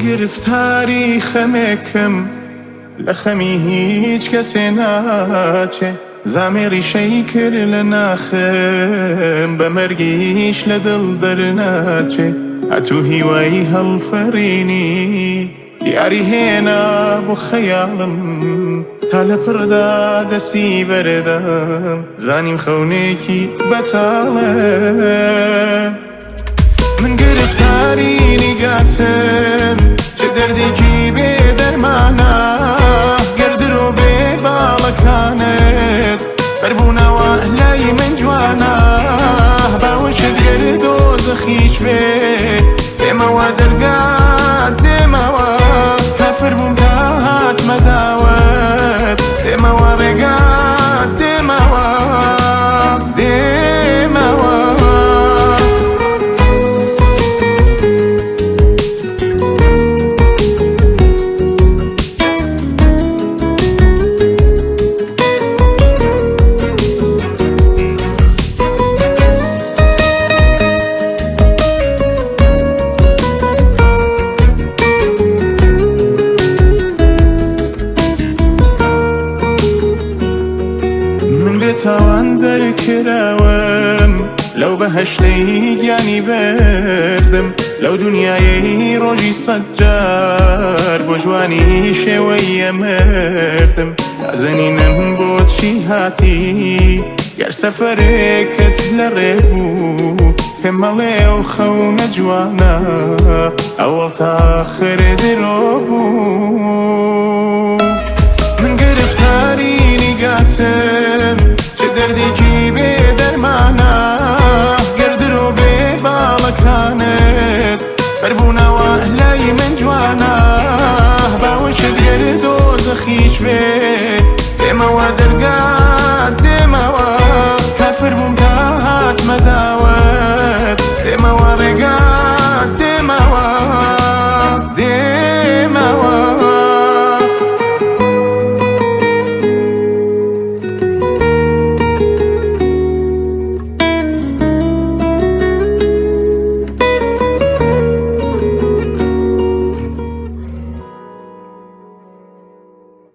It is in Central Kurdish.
گرفتاری خەمێکم لە خەمی هیچ کەسێ ناچێ زامێ ڕیشەی کرد لە ناخم بە مەرگیش لە دڵ دەرناچێ ئەتوو هیوای هەڵفەڕینی دیاری هێنا بۆ خەیاڵم تا لە پڕدا دەستی بەردەم زانیم خەونێکی بەتاڵە. من گرفتاری نیگاتم چ دەردێکی بێ دەرمانە گەر درۆ بێ باڵەکانت بەربوونەوە لای من جوانە باوەشت گەر دۆزەخیش بێ دێمەوە دەرگات دێمەوە کافر بووم تا هاتمە داوەت دێمەوە ڕێگات دێمەوە دێمەوە. من بێتاوان دەرکراوم لەو بەهەشتەی گیانی بردم لەو دنیایەی ڕۆژی سەدجار بۆ جوانی شێوەی ئەمردم نازەنینم بۆچی هاتی گەر سەفەرێکت لە ڕێ بوو پێم مەڵێ ئەو خەونە جوانە ئەوەڵ تا ئاخر درۆ بوو.